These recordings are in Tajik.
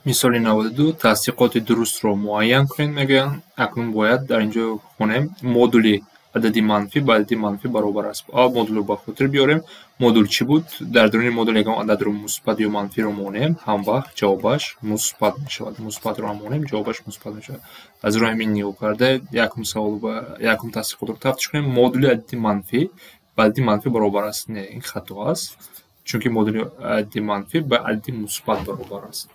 Мисоли 92: тасдиқоти дурустро муайян кунед, мегӯянд. Акнун бояд дар ин ҷо хонем: модули адади манфӣ ба адади манфӣ баробар аст. Аввал модулро ба хотир биёрем. Модул чӣ буд? Дар даруни модул ягон ададро мусбат ё манфиро монем, ҳамвақт ҷавобаш мусбат мешавад. Мусбатро ҳам монем, ҷавобаш мусбат мешавад. Аз рӯи ҳамин нигоҳ карда, якум савол, якум тасдиқотро тафтиш кунем. Модули адади манфӣ ба адади манфӣ баробар аст. Не, ин хато аст, чунки модули адади манфӣ ба адади мусбат баробар аст.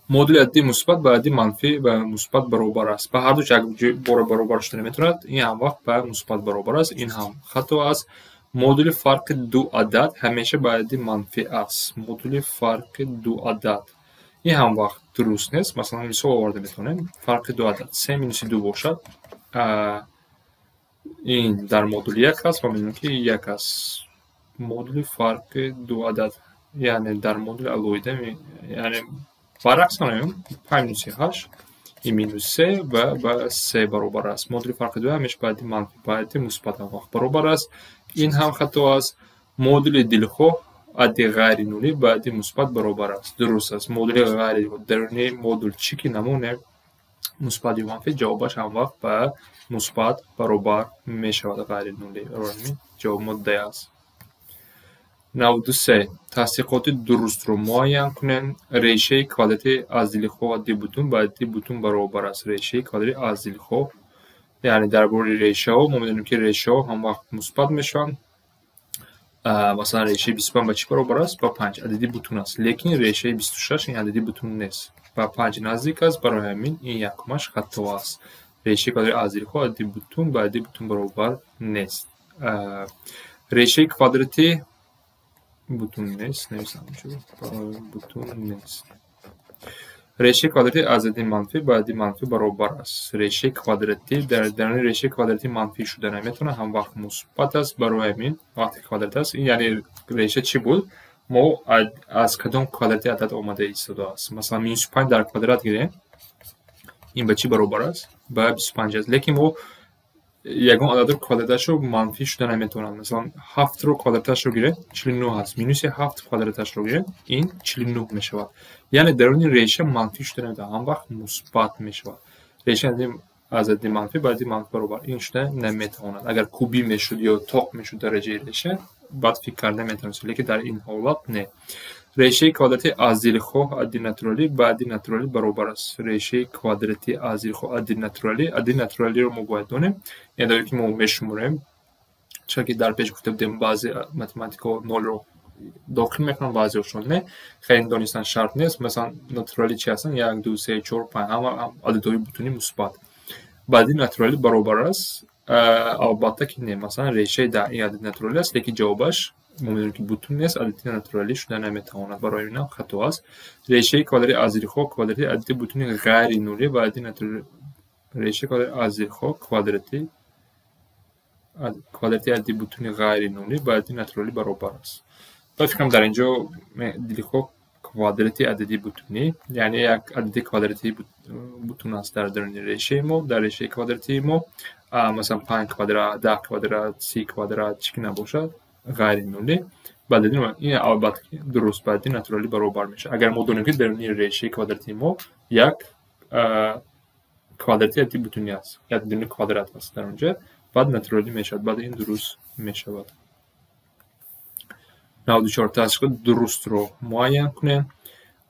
Модули адади мусбат ба адади манфӣ ба мусбат баробар аст. Ба ҳардуш якбора баробар шуда наметавонад. Ин ҳамвақт ба мусбат баробар аст. Ин ҳам хато аст. Модули фарқи ду адад ҳамеша ба адади манфӣ аст. Модули фарқи ду адад, ин ҳам вақт дуруст нест. Масалан, мисол оварда метавонем: фарқи ду адад се минуси ду бошад, ин дар модули як аст ва медонем, ки як аст. Модули фарқи ду адад, яъне дар модули алоҳида, яъне баръакс намоем: панҷ минуси ҳашт, ин минус се ва ба се баробар аст. Модули фарқи ду ҳамеша ба адади манфӣ ба адади мусбат ҳамвақт баробар аст. Ин ҳам хато аст. Модули дилхоҳ адади ғайри нулӣ ба адади мусбат баробар аст. Дуруст аст. Модули ғайри даруни модул чӣ ки намонем, мусбат ё манфӣ, ҷавобаш ҳамвақт ба мусбат баробар мешавад, ғайри нулӣ. Ҷавоб мо Д аст. 93: тасдиқоти дурустро муайян кунед. Решаи квадрати аз дилхоҳ адади бутун ба адади бутун баробар аст. Решаи квадрати аз дилхоҳ, яъне дар бораи решаҳо мо медонем, ки решаҳо ҳамвақт мусбат мешаванд. Масалан, решаи 25 ба чӣ баробар аст? Ба панҷ, адади бутун аст. Лекин решаи 26 ин адади бутун нест, ба панҷ наздик аст. Барои ҳамин ин якумаш хато аст. Решаи квадрати аз дилхоҳ адади бутун ба адади бутун баробар нест. Решаи квадрати бутун нест, нависам, бутун нест. Решаи квадратӣ аз адади манфӣ ба адади манфӣ баробар аст. Решаи квадратӣ, дар даруни решаи квадратӣ манфӣ шуда наметавонад, ҳамвақт мусбат аст. Барои ҳамин вақте квадрат аст, ин яъне реша чӣ буд? Мо аз кадом квадрати адад омада истодааст? Масалан, минуси панҷ дар квадрат гирем, ин ба чӣ баробар аст? Ба 25 аст. Лекин мо ягон ададро квадраташро манфӣ шуда наметавонад. Масалан, ҳафтро квадраташро гирем, 49 аст. Минуси ҳафт квадраташро гирем, ин 49 мешавад. Яъне даруни реша манфӣ шуда наметавонад, ҳамвақт мусбат мешавад. Реша аз адади манфӣ ба адади манфӣ баробар ин шуда наметавонад. Агар кубӣ мешуд ё тоқ мешуд дараҷаи реша, баъд фикр карда метавонистем, лекин дар ин ҳолат не. Решаи квадрати аз дилхоҳ адади натуралӣ ба адади натуралӣ баробар аст. Решаи квадрати аз дилхоҳ адади натуралӣ, адади натуралиро мо бояд донем, яъне ки мо мешуморем. Чунки дар пеш гуфта будем, баъзе математикаҳо нолро дохил мекунанд, баъзеҳошон не. Хеле донистан шарт нест. Масалан, натуралӣ чи ҳастанд? Як, ду, се, чор, панҷ, ҳама ададҳои бутуни мусбат. Ба адади натуралӣ баробар аст? Албатта ки не. Масалан, решаи 10 ин адади натуралӣ аст, лекин ҷавобаш мо медонем, ки бутун нест, адади натуралӣ шуда наметавонад. Барои инам хато аст. Решаи квадрати аз дилхоҳ квадрати адади бутуни ғайри нулӣ ба адади натуралӣ. Решаи квадрати аз дилхоҳ квадрати адади бутуни ғайри нулӣ ба адади натуралӣ баробар аст. Ба фикрам, дар ин ҷо дилхоҳ квадрати адади бутунӣ, яъне як адади квадрати бутун аст дар даруни решаи мо, дар решаи квадратии мо. Масалан, панҷ квадрат, 10 квадрат, 30 квадрат, чӣ ки набошад, ғайри нулӣ ба адади, ин албатта дуруст, ба адади натуралӣ баробар мешавад. Агар мо донем, ки даруни решаи квадратии мо як квадрати адади бутунӣ аст, як дуни квадрат аст дар он ҷо, баъд натуралӣ мешавад, баъд ин дуруст мешавад. 94: тасдиқи дурустро муайян кунем.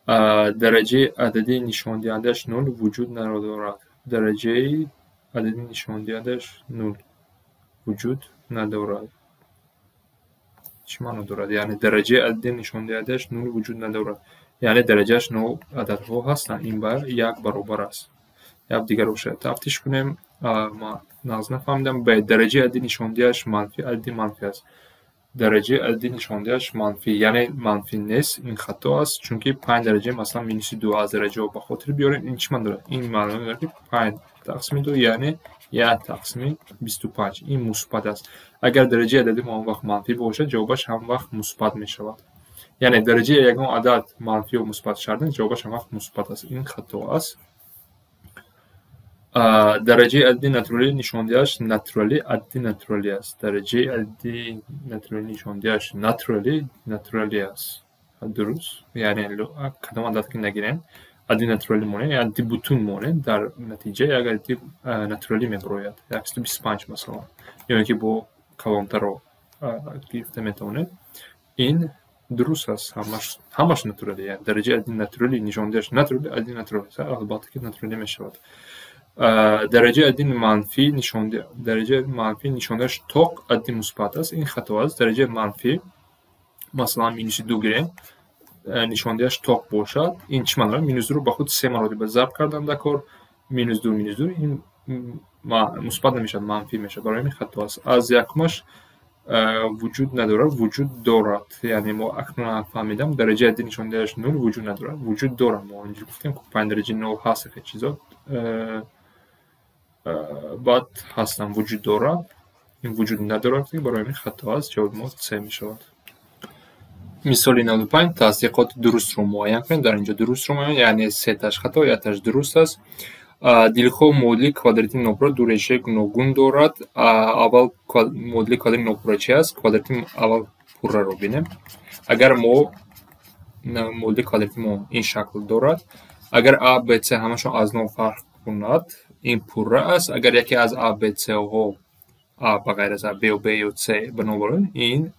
Дараҷаи адади нишондиҳандааш нул вуҷуд надорад. Дараҷаи адади нишондиҳандааш нул вуҷуд надорад, чӣ маъно дорад? Яъне дараҷаи адади нишондиҳандааш нул вуҷуд надорад, яъне дараҷааш нол ададҳо ҳастанд, ин ба як баробар аст. Як дигарро шояд тафтиш кунем, ман нағз нафаҳмидам. Б: дараҷаи адади нишондиҳаш манфӣ адади манфӣ аст. Дараҷаи адади нишондиҳаш манфӣ, яъне манфӣ нест, ин хато аст, чунки панҷ дараҷаи, масалан, минуси ду аз дараҷаҳо ба хотир биёрем, ин чӣ маъно дорад? Ин маъно дорад, ки панҷ тақсими ду, яъне як тақсими 25, ин мусбат аст. Агар дараҷаи адади мо он вақт манфӣ бошад, ҷавобаш ҳам вақт мусбат мешавад. Яъне дараҷаи ягон адад манфӣ ё мусбат шарт нест, ҷавобаш ҳам вақт мусбат аст. Ин хато аст. Дараҷаи адади натуралӣ нишондиҳаш натуралӣ адади натуралӣ аст. Дараҷаи адади натуралӣ нишондиҳаш натуралӣ натуралӣ аст. Дуруст, яъне кадом адад ки нагирем, адади натуралӣ монем, яъне адади бутун монем, дар натиҷа як адади натуралӣ мебарояд, 125 масалан, ё ин ки бо калонтарро гирифта метавонем. Ин дуруст аст, ҳамаш натуралӣ, яъне дараҷаи адади натуралӣ нишондиҳаш натуралӣ, адади натуралӣ албатта ки натуралӣ мешавад. Дараҷаи адади манфӣ дараҷаи манфӣ нишондиҳаш тоқ адади мусбат аст, ин хато аст. Дараҷаи манфӣ, масалан, минуси 2 гирем, нишондиҳаш тоқ бошад, ин чӣ маъно дорад? Минус 2-ро ба худ се маротиба зарб кардан дар кор, минус 2 минус 2, ин мусбат намешавад, манфӣ мешавад, барои ҳамин хато аст. Аз якумаш вуҷуд надорад, вуҷуд дорад, яъне мо акнун фаҳмидам, дараҷаи адади нишондиҳаш 0 вуҷуд надорад, вуҷуд дорад. Мо инҷо гуфтем, ки 5 дараҷаи 0 ҳаст, хеле чизо баъд ҳастанд, вуҷуд дорад, ин вуҷуд надорад, барои ҳамин хато аст. Ҷавоби мо С мешавад. Мисоли 95, тасдиқоти дурустро муайян кунед. Дар инҷо дурустро муайян, яъне сеташ хато, якташ дуруст аст. Дилхоҳ модули квадрати нопурра ду решаи гуногун дорад. Аввал модули квадрати нопурра чи аст? Квадрати аввал пурраро бинем. Агар мо модули квадрати мо ин шакл дорад, агар А, Б, С ҳамашон аз нол фарқ кунад, ин пурра аст. Агар яке аз А, Б, С-ҳо, А ба ғайр аз А, Б ё Б ё С ба нол баробар, ин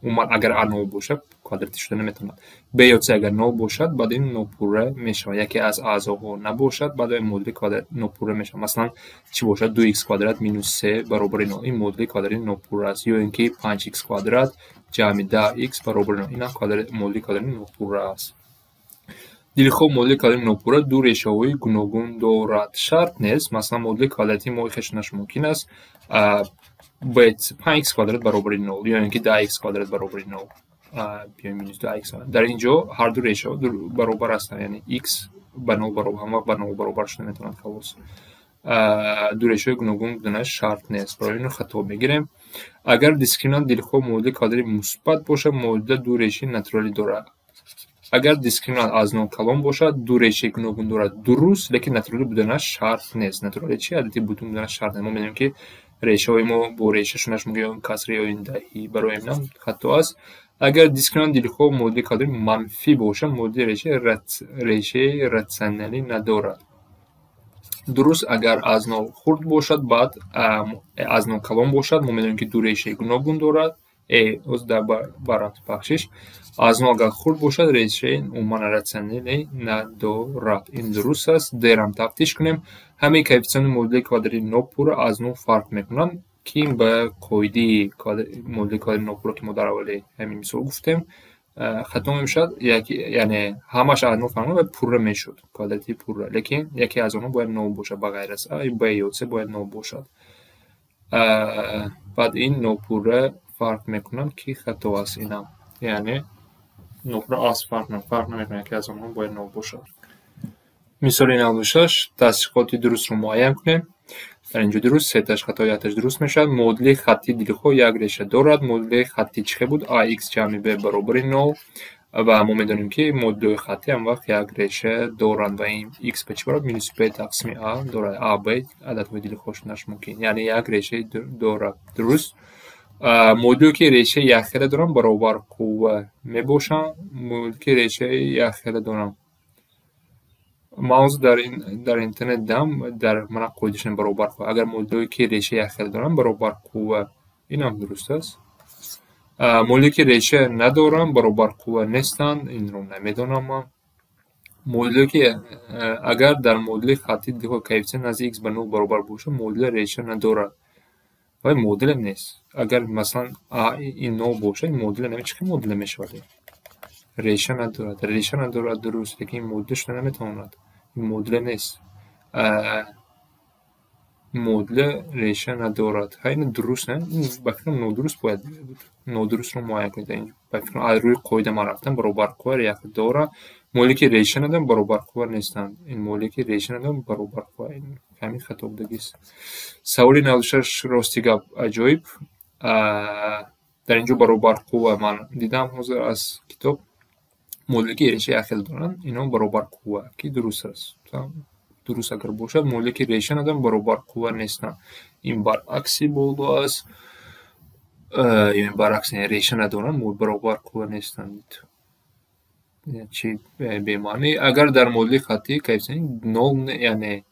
умуман агар А нол бошад, квадрати шуда наметавонад. Б ё С агар нол бошад, баъд ин нопурра мешавад. Яке аз аъзоҳо набошад, баъд ин модули квадрат нопурра мешавад. Масалан, чӣ бошад? 2х квадрат минус 3 баробари 0. Ин модули квадрати нопурра аст. Ё ин ки 5х квадрат ҷамъи 10х баробари 0. Ин ҳам модули квадрати нопурра аст. Дилхоҳ модули квадрати нопурра ду решаҳои гуногун дорад. Шарт нест. Масалан, модули квадрати мо хешонаш мумкин аст 5х квадрат баробари 0 ё ин ки 10х квадрат баробари 0 ё минус 2х. Дар ин ҷо ҳар ду решаҳо баробар ҳастанд, яъне x ба 0 баробар, ҳамвақт ба 0 баробар шуда метавонад, халос. Ду решаҳои гуногун буданаш шарт нест. Барои ин хато мегирем. Агар дискриминант дилхоҳ модули квадрати мусбат бошад, модула ду решаи натуралӣ дорад. Агар дискриминант аз нол калон бошад, ду решаи гуногун дорад, дуруст, лекин натуралӣ буданаш шарт нест. Натуралӣ чи? Адади бутун буданаш шарт нест. Мо медонем, ки решаҳои мо бо реша шунаш мумкин ё касри ё ин даҳӣ, барои ҳамин ҳам хато аст. Агар дискриминант дилхоҳ модули квадрати манфӣ бошад, модули решаи ратсионалӣ надорад. Дуруст, агар аз нол хурд бошад, баъд аз нол калон бошад, мо медонем, ки ду решаи гуногун дорад. Баръакс, бахшиш, аз нол агар хурд бошад, решаи умуман ратсионалӣ надорад. Ин дуруст аст. Д-рам тафтиш кунем. Ҳамаи коэффитсиентҳои модули квадрати нопурра аз нол фарқ мекунанд, ки ин ба қоидаи модули квадрати нопурра, ки мо дар аввали ҳамин мисол гуфтем, хато мешавад. Яъне ҳамааш аз нол фарқ мекунад, пурра мешуд, квадрати пурра, лекин яке аз онҳо бояд нол бошад, ба ғайр аз А, Б ё С бояд нол бошад. Баъд ин нопурра фарқ мекунанд, ки хато аст инам. Яъне нопурра аз фарқ намекунад, яке аз онҳо бояд нол бошад. Мисоли 96, тасдиқоти дурустро муайян кунем. Дар инҷо дуруст, сеташ хато, якташ дуруст мешавад. Модули хаттии дилхоҳ як реша дорад. Модули хаттӣ чӣ хел буд? Ax ҷамъи b баробари 0. Ва мо медонем, ки модулҳои хаттӣ ҳамвақт як реша доранд ва ин x ба чӣ баробар? Минус b тақсими a дорад. A, b ададҳои дилхоҳ шуданаш мумкин. Яъне як реша дорад. Дуруст? Модуле ки решаи якхела доранд, баробар қувва мебошанд. Модуле ки решаи якхела доранд. Ман ҳозир дар интернет дидам, дар мана қоидашон баробар қувва. Агар модулҳое ки решаи якхела доранд, баробар қувва, ин ҳам дуруст аст. Модуле ки реша надоранд, баробар қувва нестанд, инро намедонам ман. Модуле ки агар дар модули хаттии дилхоҳ коэффитсиент назди x ба 0 баробар бошад, модула реша надорад. Вале модуле нест. Агар масалан а ин 0 бошад, ин модуле наме, чӣ хел модуле мешавад? Реша надорад, реша надорад, дуруст, лекин ин модуле шуда наметавонад. Ин модуле нест. Модуле реша надорад. Ҳа, ин дуруст не? Ин ба фикрам нодуруст бояд нодурустро муайян кунед. Ба фикрам аз рӯи қоида ман рафтам, баробар қувва як дорад. Модуле ки реша надоранд, баробар қувва нестанд. Ин модуле ки реша надоранд, баробар қувва. Ин ҳамин хато будагист. Саволи 96, рости гап, аҷоиб. Дар инҷо баробар қувва ман дидам ҳозир аз китоб. Модуле ки реша якхела доранд, инҳо баробар қувва, ки дуруст аст. Дуруст агар бошад, модуле ки реша надоранд, баробар қувва нестанд. Ин баръакси боло аст. Ё баръакс, реша надоранд, баробар қувва нестанд. Чи бемаънӣ. Агар дар модули хаттӣ коэффисиент нол, яъне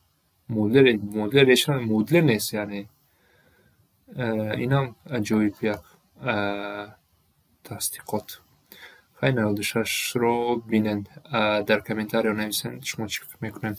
модули реша модуле нест, яъне инам аҷоиб як тасдиқот. Хай, 96-ро бинед, дар комментариё нависед, шумо чӣ фикр мекунед.